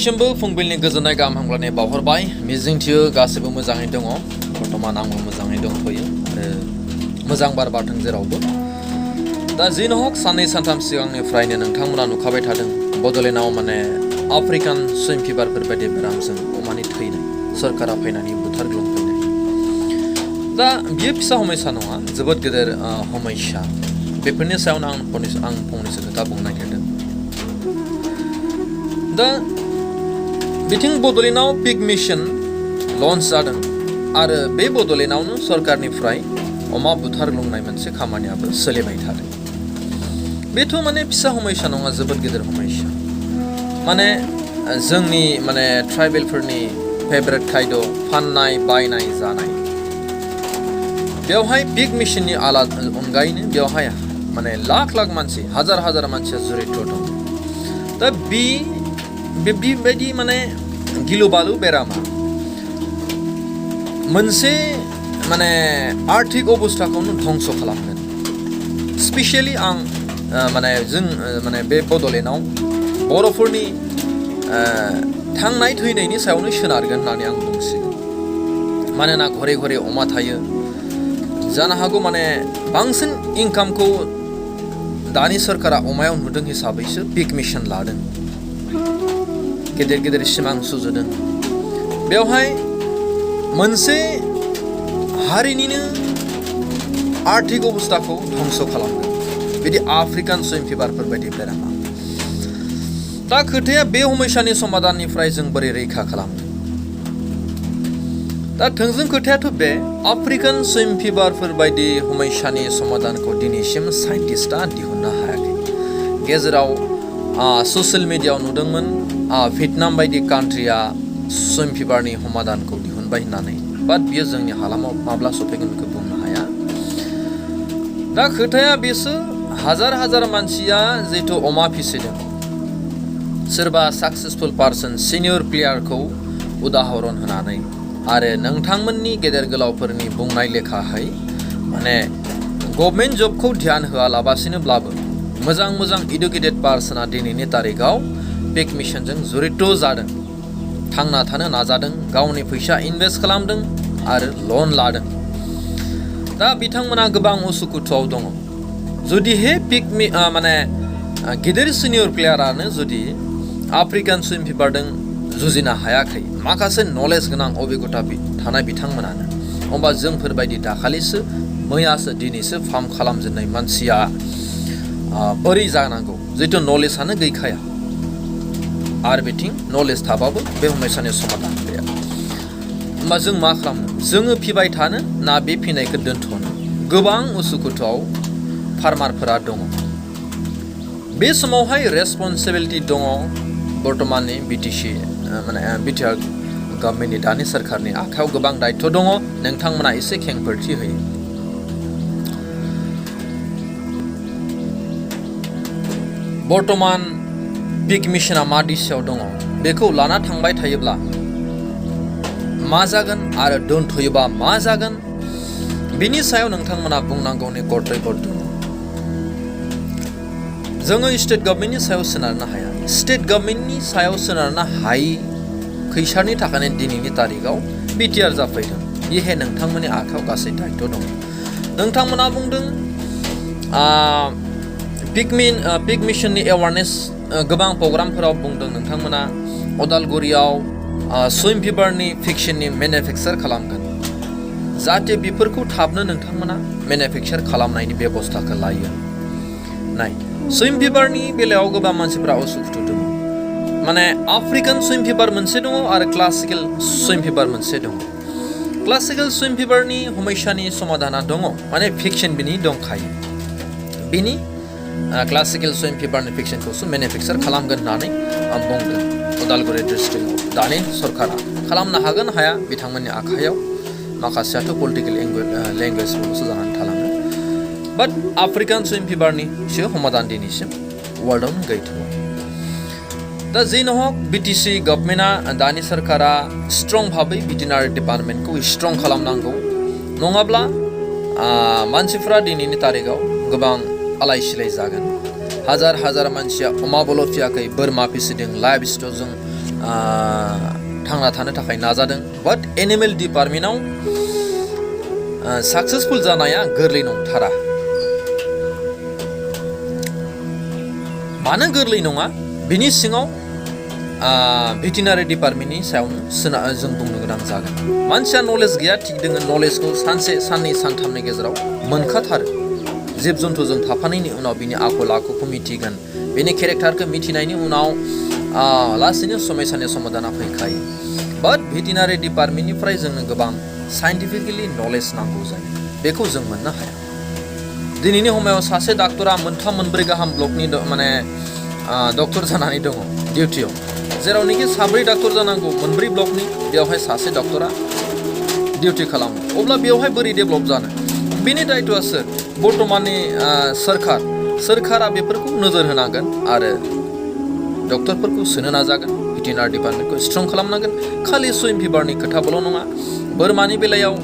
नोंथांनिसिमबो फुंबिलिनि गोजोननाय गाहाम हामलायनाय बावहरबाय मिजिंथियो गासैबो मोजाङै दङ बर्तमान आंबो मोजाङै दंथ'यो आरो मोजां बार बारथों जेरावबो दा जिनो हक साननै सानथाम सिगांनिफ्रायनो नोंथांमोना नुखाबाय थादों बड'लेण्डआव माने आफ्रिकान सुइन फिभारफोर बायदि बेरामजों अमानि थैनाय सरकारा फैनानै बुथारग्लुंफैनाय दा बियो फिसा हमयसा नङा जोबोद गेदेर हमयसा बेफोरनि सायावनो आं फंनैसो खोथा बुंनो नागिरदों दा बिथिं बड'लेण्डआव पिग मिशन लन्च जादों आरो बे बड'लेण्डआवनो सरकारनिफ्राय अमा बुथारग्लुंनाय मोनसे खामानियाबो सोलिबाय थादों बेथ' माने फिसा हमयसा नङा जोबोद गेदेर हमयसा माने जोंनि माने ट्राइबेलफोरनि फेभरेट खायद' फाननाय बायनाय जानाय बेवहाय पिग मिशननि अनगायैनो बेवहाय माने लाख लाख मानसि हाजार हाजार मानसिया जड़ित दं दा बेबायदि माने गिलु बालु बेरामा मोनसे माने आर्थिक अबस्थाखौनो धंस खालामगोन स्पेशली आं माने बे बड'लेण्डआव बर'फोरनि थांनाय थैनायनि सायावनो सोनारगोन होननानै आं बुंसिगोन मानोना घरे घरे अमा थायो जानो हागौ माने बांसिन इनकामखौ दानि सरकारा अमायाव नुदों हिसाबैसो पिग मिशन लादों गेदेर गेदेर सिमां सुजुदों बेवहाय मोनसे हारिनिनो आर्थिक अबस्थाखौ धंस खालामगोन बिदि आफ्रिकान सुइन फिभारफोर बायदि बेरामा दा खोथाया बे हमयसानि समाधाननिफ्राय जों बोरै रैखा खालामो दा थोंजों खोथायाथ' बे आफ्रिकान सुइन फिभारफोर बायदि हमयसानि समाधानखौ दिनैसिम साइन्टिस्टआ दिहुननो हायाखै गेजेराव ससियेल मिडियायाव नुदोंमोन भियेटनाम बायदि कान्ट्रिया सुइन फिभारनि समाधानखौ दिहुनबाय होननानै बाट बियो जोंनि हालामाव माब्ला सफैगोन बेखौ बुंनो हाया दा खोथाया बेसो हाजार हाजार मानसिया जिथु अमा फिसिदों सोरबा साक्सेसफुल पार्सन सिनियर प्लेयारखौ उदाहरन होनानै आरो नोंथांमोननि गेदेर गोलावफोरनि बुंनाय लेखायै माने गभर्नमेन्ट जबखौ ध्यान होआलाबासिनोब्लाबो मोजां मोजां इडुकेटेड पार्सना दिनैनि तारिखाव पिग मिशनजों जड़ित जादों थांना थानो नाजादों गावनि फैसा इनभेस्ट खालामदों आरो लन लादों दा बिथांमोना गोबां उसुखुथुआव दङ जुदि हे पिग माने गिदिर सिनियर प्लेयारानो जुदि आफ्रिकान सुइन फिभारजों जुजिनो हायाखै माखासे नलेज गोनां अभिगथा थानाय बिथांमोनानो होमबा जोंफोरबायदि दाखालिसो मैयासो दिनैसो फार्म खालामजेननाय मानसिया बोरै जानांगौ जिथु नलेजआनो गैखाया आरो बिथिं नलेज थाबाबो बे हमयसानि समाधान गैया होमबा जों मा खालामनो जोङो फिबाय थानो ना बे फिनायखौ दोनथ'नो गोबां उसुखुथुआव फार्मारफोरा दङ बे समावहाय रेसपन्सिबिलिटि दङ बर्तमाननि बिटिसि माने बिटिआर गभर्नमेन्टनि दानि सोरखारनि आखायाव गोबां दायित्व दङ नोंथांमोना एसे खेंफोरथि होयो बर्तमान पिग मिशना मा दिशायाव दङ बेखौ लाना थांबाय थायोब्ला मा जागोन आरो दोनथ'योबा मा जागोन बिनि सायाव नोंथांमोना बुंनांगौनि कर्तब्य दङ जोङो स्टेट गभर्नमेन्टनि सायाव सोनारनो हाया स्टेट गभर्नमेन्टनि सायाव सोनारनो हायि खैसारनि थाखायनो दिनैनि तारिखाव बिटिआर जाफैदों बेहाय नोंथांमोननि आखायाव गासै दायित्व दङ नोंथांमोना बुंदों पिग मिशननि एवारनेस गोबां प्रग्रामफोराव बुंदों नोंथांमोना अदालगुरियाव सुइन फिभारनि भेक्सिननि मेनुफेक्सार खालामगोन जाहाथे बेफोरखौ थाबनो नोंथांमोना मेनुफेक्सार खालामनायनि बेबस्थाखौ लायो नाय सुइन फिभारनि बेलायाव गोबां मानसिफ्रा उसुखुथु दङ माने आफ्रिकान सुइन फिभार मोनसे दङ आरो क्लासिकेल सुइन फिभार मोनसे दङ क्लासिकेल सुइन फिभारनि हमयसानि समाधाना दङ माने भेक्सिन बिनि दंखायो बिनि क्लासिकेल सुइन फिभारनि भेक्सिनखौसो मेनुफेक्सार खालामगोन होननानै बुंदों उदालगुरि डिस्ट्रिक्टआव दानि सरकारा खालामनो हागोन हाया बिथांमोननि आखायाव माखासेयाथ' पलिटिकेल लेंगुवेजफोरखौसो जानानै थालाङो बाट आफ्रिकान सुइन फिभारनिसो समाधान दिनैसिम वर्ल्डआवनो गैथ'वा दा जेनो हक बिटिसि गभर्नमेन्टआ दानि सरकारा स्ट्रं भाबै भेटेनारि डिपार्टमेन्टखौ स्ट्रं खालामनांगौ नङाब्ला मानसिफ्रा दिनैनि तारिखाव गोबां आलाय सिलाय जागोन हाजार हाजार मानसिया अमा बोलो फियाखै बोरमा फिसिदों लाइभ स्टकजों थांना थानो थाखाय नाजादों बाट एनिमेल डिपार्टमेन्टआव साक्सेसफुल जानाया गोरलै नंथारा मानो गोरलै नङा बिनि सिङाव भेटेनारि डिपार्टमेन्टनि सायावनो जों बुंनो गोनां जागोन मानसिया नलेज गैया थिग दोङो नलेजखौ सानसे साननै सानथामनि गेजेराव मोनखाथारो जिब जन्थुजों थाफानायनि उनाव बिनि आखल आखुखौ मिथिगोन बिनि केरेक्टारखौ मिथिनायनि उनाव लासैनो समयसानि समाधाना फैखायो बाट भेटेनारि डिपार्टमेन्टनिफ्राय जोंनो गोबां साइन्टिफिकेलि नलेज नांगौ जायो बेखौ जों मोननो हाया दिनैनि समायाव सासे डाक्टरा मोनथाम मोनब्रै गाहाम ब्लकनि माने डक्टर जानानै दङ डिउटियाव जेरावनोखि साब्रै डाक्टर जानांगौ मोनब्रै ब्लकनि बेवहाय सासे डक्टरा डिउटि खालामो अब्ला बेवहाय बोरै डेभेलप जानो बेनि दायित्वआ सोर बर्तमाननि सोरखारा बेफोरखौ नोजोर होनांगोन आरो डक्टरफोरखौ सोनो नाजागोन भेटेनारि डिपार्टमेन्टखौ स्ट्रं खालामनांगोन खालि सुइन फिभारनि खोथाबोल' नङा बोरमानि बेलायाव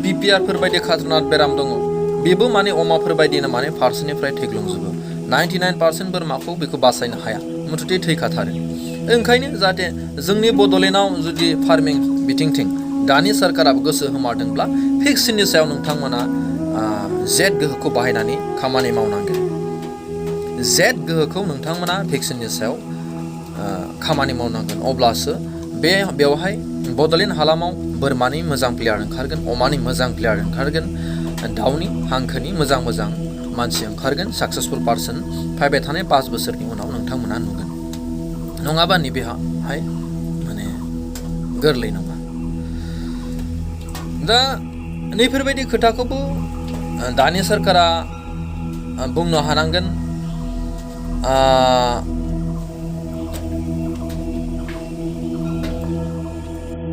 पिपिआरफोर बायदि खातरनाक बेराम दङ बेबो माने अमाफोर बायदिनो माने फारसेनिफ्राय थैग्लुंजोबो 99% बोरमाखौ बेखौ बासायनो हाया मुथुथे थैखाथारो ओंखायनो जाहाथे जोंनि बड'लेण्डआव जुदि फार्मिं बिथिंथिं दानि सोरखाराबो गोसो होमारदोंब्ला भेक्सिननि सायाव नोंथांमोना जेट गोहोखौ बाहायनानै खामानि मावनांगोन जेट गोहोखौ नोंथांमोना भेक्सिननि सायाव खामानि मावनांगोन अब्लासो बेवहाय बड'लेण्ड हालामाव बोरमानि मोजां प्लेयार ओंखारगोन अमानि मोजां प्लेयार ओंखारगोन दाउनि हांखोनि मोजां मानसि ओंखारगोन साक्सेसफुल पार्सन फैबाय थानाय 5 बोसोरनि उनाव नोंथांमोना नुगोन नङाबा नैबेहाय माने गोरलै नङा दा नैफोरबायदि खोथाखौबो दानि सोरखारा बुंनो हानांगोन